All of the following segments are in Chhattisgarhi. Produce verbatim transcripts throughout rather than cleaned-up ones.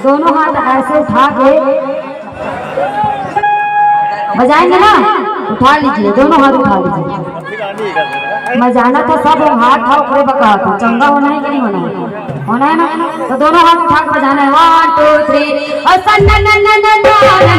दोनों हाथ ऐसे उठा के बजाएंगे ना, उठा लीजिए, दोनों हाथ उठा लीजिए। मैं जाना था सब लोग हाथ था ऊपरे बका था, चंगा होना है कि नहीं होना है? होना है ना? तो दोनों हाथ उठा के बजाना है, वन टू थ्री। और सन न न न न न न।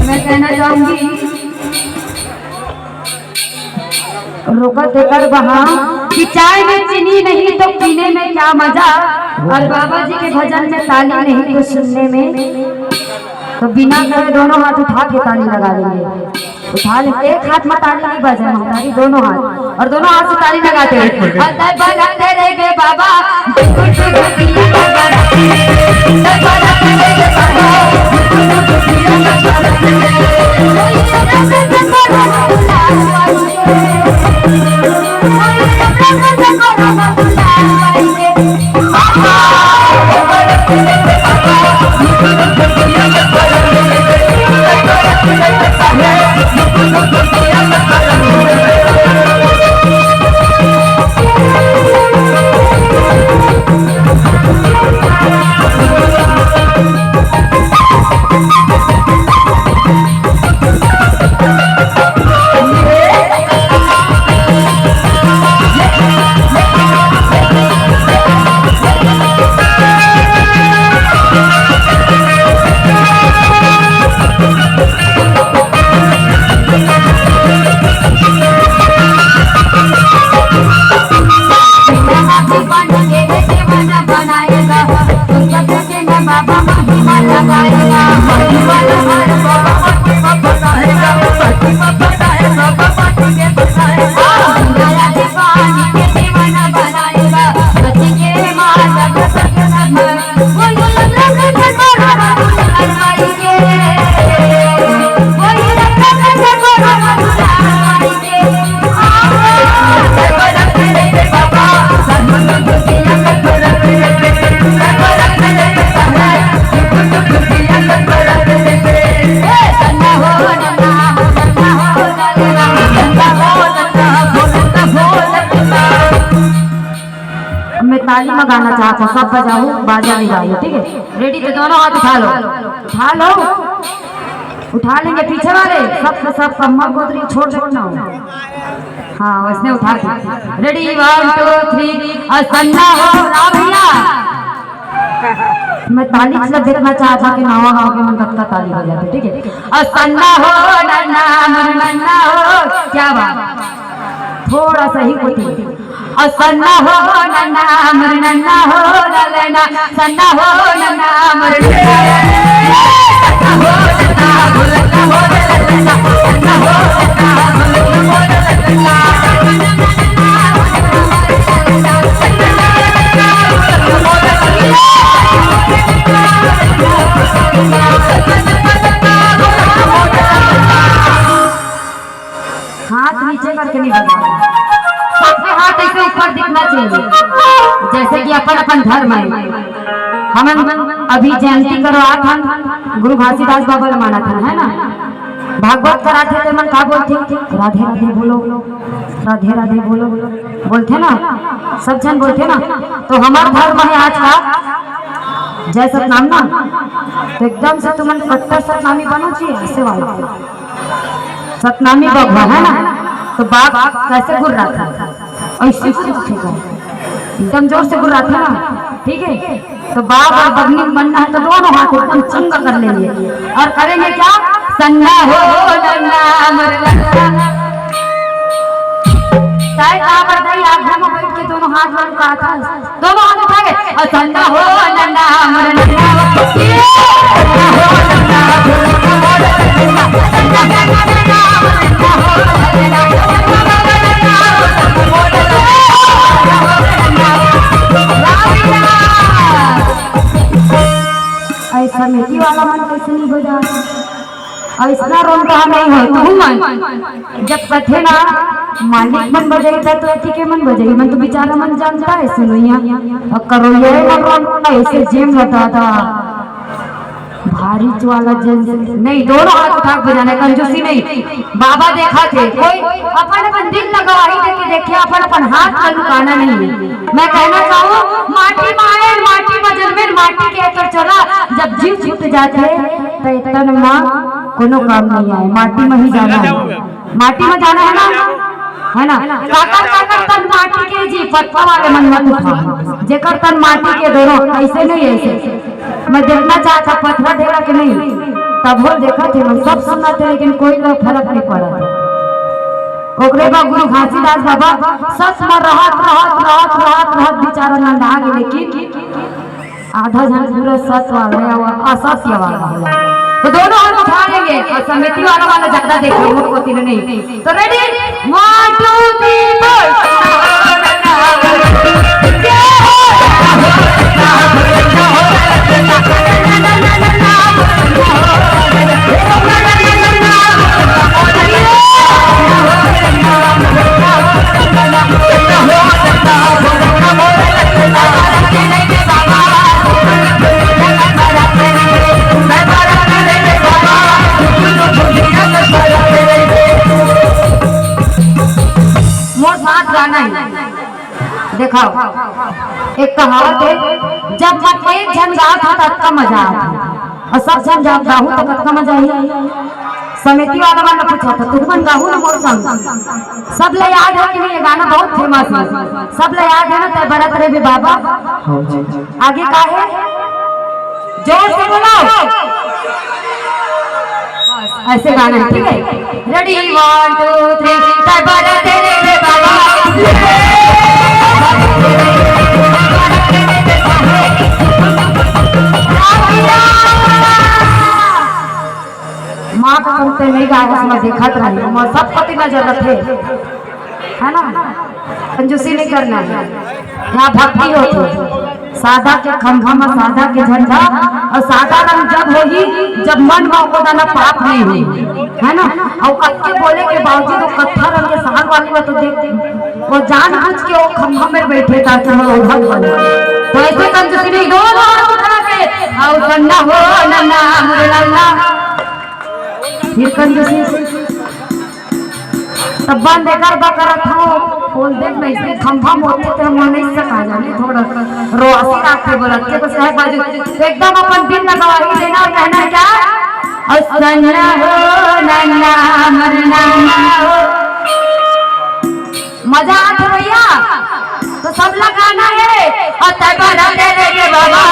मैं कहना चाहूंगी, रोकत एकर बहा कि चाय में चीनी नहीं तो पीने में क्या मजा, और बाबा जी के भजन में ताली नहीं तो सुनने में। तो बिना कहे दोनों हाथ उठा के ताली लगा देंगे। उठा ले, एक हाथ में ताली नहीं बजे महतारी, दोनों हाथ, और दोनों हाथ से ताली लगाते हुए। मैं ताली में गाना चाहता हूँ, सब बजाओ, बाजा नहीं बजाओ, ठीक है? रेडी? तो दोनों हाथ उठा लो, उठा लो, उठा लेंगे पीछे वाले, सब के सब कम्मा कोतरी छोड़ छोड़ ना हो। हाँ, वैसने उठा के। Ready, one, two, three. असन्ना हो, राम भैया। मैं ताली से देखना चाहता कि नवा गाँव के मन कतका ताली बजाते, ठीक है? असन्ना हो, नन्ना, मोर नन्ना हो, क्या बात? थोड़ा सा ही कुछ। असन्ना हो, नन्ना, मोर नन्ना हो, ललना, सन्ना हो, नन्ना, मोर नन्ना। हाथ नीचे करके नहीं बजाना, सबके हाथ ऐसे ऊपर दिखना चाहिए, जैसे कि अपन अपन धर्म है। हमन अभी जयंती करवात हन, गुरु घासीदास बाबा ल मानत हन, है ना? भागवत कराथे ते मन का बोलथे? राधे राधे बोलो, राधे राधे बोलो, बोलथे ना, सब झन बोलथे ना। तो हमर धर्म है आज का जय सतनाम ना, तो एकदम से तुमन कट्टर सतनामी बनो चाहिए, ऐसे वाला सतनामी बघवा है ना, तो बाप कैसे गुर्राथे? ऐसे गुर्राथे का, एकदम जोर से गुर्राथे ना, ठीक है? तो बाप और बगनी बनना है तो दोनों हाथ एकदम चंगा कर लेंगे और करेंगे क्या? सन्ना हो नन्ना मोर नन्ना। चाहे कहाँ पर गई, आँखों में बैठ के दोनों हाथ में कहा था, दोनों हाथ उठा के, और चंदा हो, नंदा, हमर नंदा हो। ये चंदा हो, नंदा हो, नंदा हो, नंदा हो। ऐसा मेथी वाला मन कैसे नहीं बजा? अइसना रोंटा नहीं हो, तू मन जब कथे ना, मालिक मन बजाई त तो एती के मन बजाई, मन तो बेचारा मन जानता है, सुनोइया। और करोइया मन रोंटा ऐसे जेम बता था, भारी वाला जेम नहीं, दोनों हाथ उठा के बजाना, कंजूसी नहीं। बाबा देखा थे, कोई अपन अपन दिल लगावा ही देखे, देखे अपन अपन हाथ का लुकाना नहीं है। मैं कहना चाहूँ, माटी माए, माटी में जन्मे, माटी के तो चला, जब जीव छूट जाते, तो तन मा कोनो काम नहीं आए, माटी में ही जाना है, माटी में जाना है ना, है ना? काकर काकर तन माटी के जी, पत्थर वाले मन मत उठा, जेकर तन माटी के दोनों ऐसे नहीं, ऐसे। मैं देखना चाहता पत्थर ढेला के नहीं, तब वो देखा थे, मैं सब सुना थे, लेकिन कोई ला फर्क नहीं पड़ा था। ओकरे बाद गुरु घासीदास बाबा सच में रहत, रहत, रहत, रहत, रहत बेचारा नंदा गे, लेकिन आधा झन पूरा सत वाला है और असत्य वाला है। तो दोनों हाथ उठा लेंगे और समिति वाला वाला ज्यादा देख लो, मुझको तीन नहीं। तो रेडी, वन, टू, थ्री, फोर। मोर साथ गाना है। देखो, एक कहावत है, जब मैं एक झन गात हूँ, तब का मजा आता है, और सब झन जब गाहू, तो कतका मजा आई। समिति वाला मन पूछा था, तुम मन गाहू ना मोर संग? सब ले याद है कि नहीं, ये गाना बहुत फेमस है, सब ले याद है ना? तय बरत रे भी बाबा। हाँ जी। आगे का है? जोर से बोलो। बस, ऐसे गाना है, ठीक है? Ready, one, two, three. तय बरत रे भी बाबा। माँ कसम से नहीं गाए, उसमें देखत रही, मैं सब पति नजर रखे, है ना? कंजूसी नहीं करना है, यहाँ भक्ति होती है। सादा के खंभा में सादा के झंडा, और सादा रंग जब होही, जब मन में ओको दाना पाप नहीं होही, है ना? और कतके बोले के बावजूद वो कत्था रंग के साग वाली में तो देख, वो जानबूझ के वो खंभा में बैठे ताकि वो उधर बने। तो ऐसे कंजूसी नहीं, दोनों हाथ उठा के, और सन्ना हो नन्ना, मुरे नन्ना। फिर कंजूसी। तब बंद कर बा करत हो, बोल दे, मैं इसे खंभा मोते थे, मन नहीं सका जाने थोड़ा। रोआसी राग के बोलत के तो सहज बाजू एकदम अपन दिल लगावा ही देना और कहना है क्या? और सन्ना हो नन्ना, मर नन्ना हो। मजा आत हे भैया, तो सब ला गाना है। और तबला तेरे के बाबा।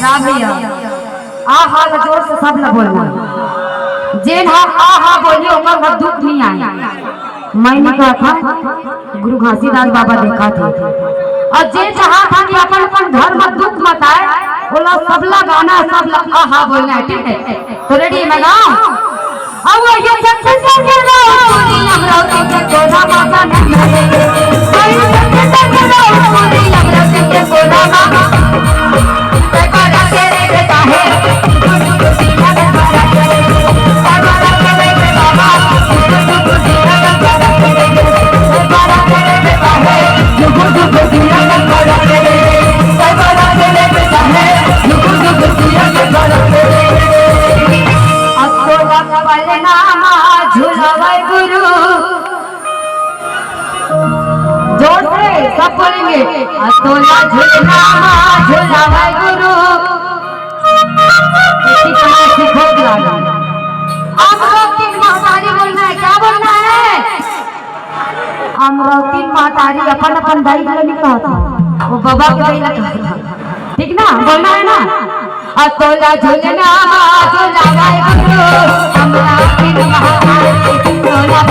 ना भैया, आ हा ला जोर से सब ला बोलना। जेन हा आ हा बोली ओकर बर दुख नहीं आए। मैं नहीं कहा था, गुरु घासीदास बाबा देखा थे। और जे चाहा था कि अपन अपन घर में दुख मत आए, बोला सबला गाना, सबला आ हा बोलना है, ठीक है? तो रेडी मैं गाऊं। अब वो ये जब से जब से रो, पूरी अमरावती के कोरा बाबा नंद रे। कोई जब से जब से रो, पूरी अमरावती के कोरा बाबा। जोर से सब बोलेंगे। अतोला झुलना मा झुलावे गुरु। कितना सीखो ग्राम। अमरावती महतारी बोलना है, क्या बोलना है? अमरावती महतारी अपन अपन दाई ला नहीं कहत, वो बाबा के दाई ला कहत। ठीक ना, बोलना है ना? अतोला झुलना मा झुलावे गुरु, अमरावती महतारी, तोला